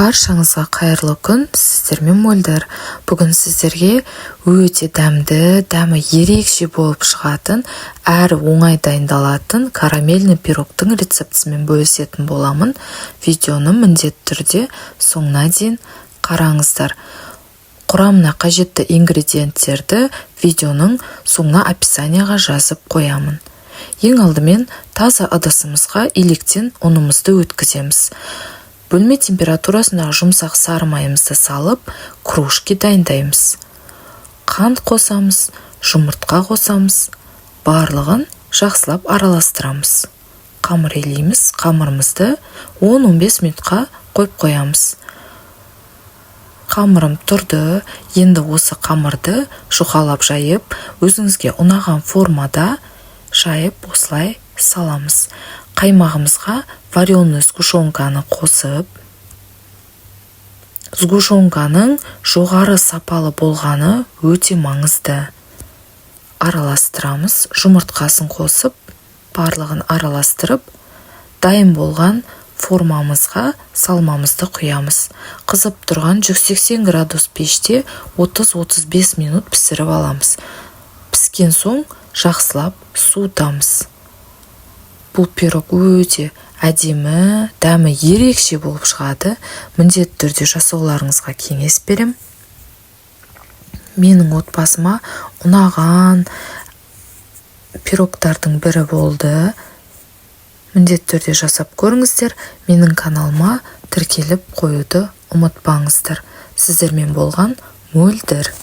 Баршаңызға қайырлы күн! Сіздермен Мөлдір. Бүгін сіздерге өте дәмді, дәмі ерекше болып шығатын әрі оңай дайындалатын карамельный пирогтың рецептісімен бөлісетін боламын. Видеоны міндетті түрде соңына дейін қараңыздар. Құрамына қажетті ингредиенттерді видеоның соңына описанияға жазып қоямын. Ең алдымен таза ыдысымызға илектен ұнымызды өткіземіз. Бөлме температурасындағы жұмсақ сары майымызды салып, кружки дайындаймыз. Қант қосамыз, жұмыртқа қосамыз, барлығын жақсылап араластырамыз. Қамыр илейміз. Қамырымызды 10-15 минутқа қойып қоямыз. Қамырым тұрды. Енді осы қамырды жұқалап жайып, өзіңізге ұнаған формада жайып, осылай саламыз. Қаймағымызға вареный сгущенканы қосып, сгущенканың жоғары сапалы болғаны өте маңызды. Араластырамыз. Жұмыртқасын қосып, барлығын араластырып, дайын болған формамызға салмамызды құямыз. Қызып тұрған 180 градус пеште 30-35 минут пісіріп аламыз. Піскен соң жақсылап суытамыз. Бұл пирог өте әдемі, дәмі ерекше болып шығады. Міндетті түрде жасауларыңызға кеңес берем. Менің отбасыма ұнаған пирогтардың бірі болды. Міндетті түрде жасап көріңіздер. Менің каналыма тіркеліп қоюды ұмытпаңыздар. Сіздермен болған Мөлдір.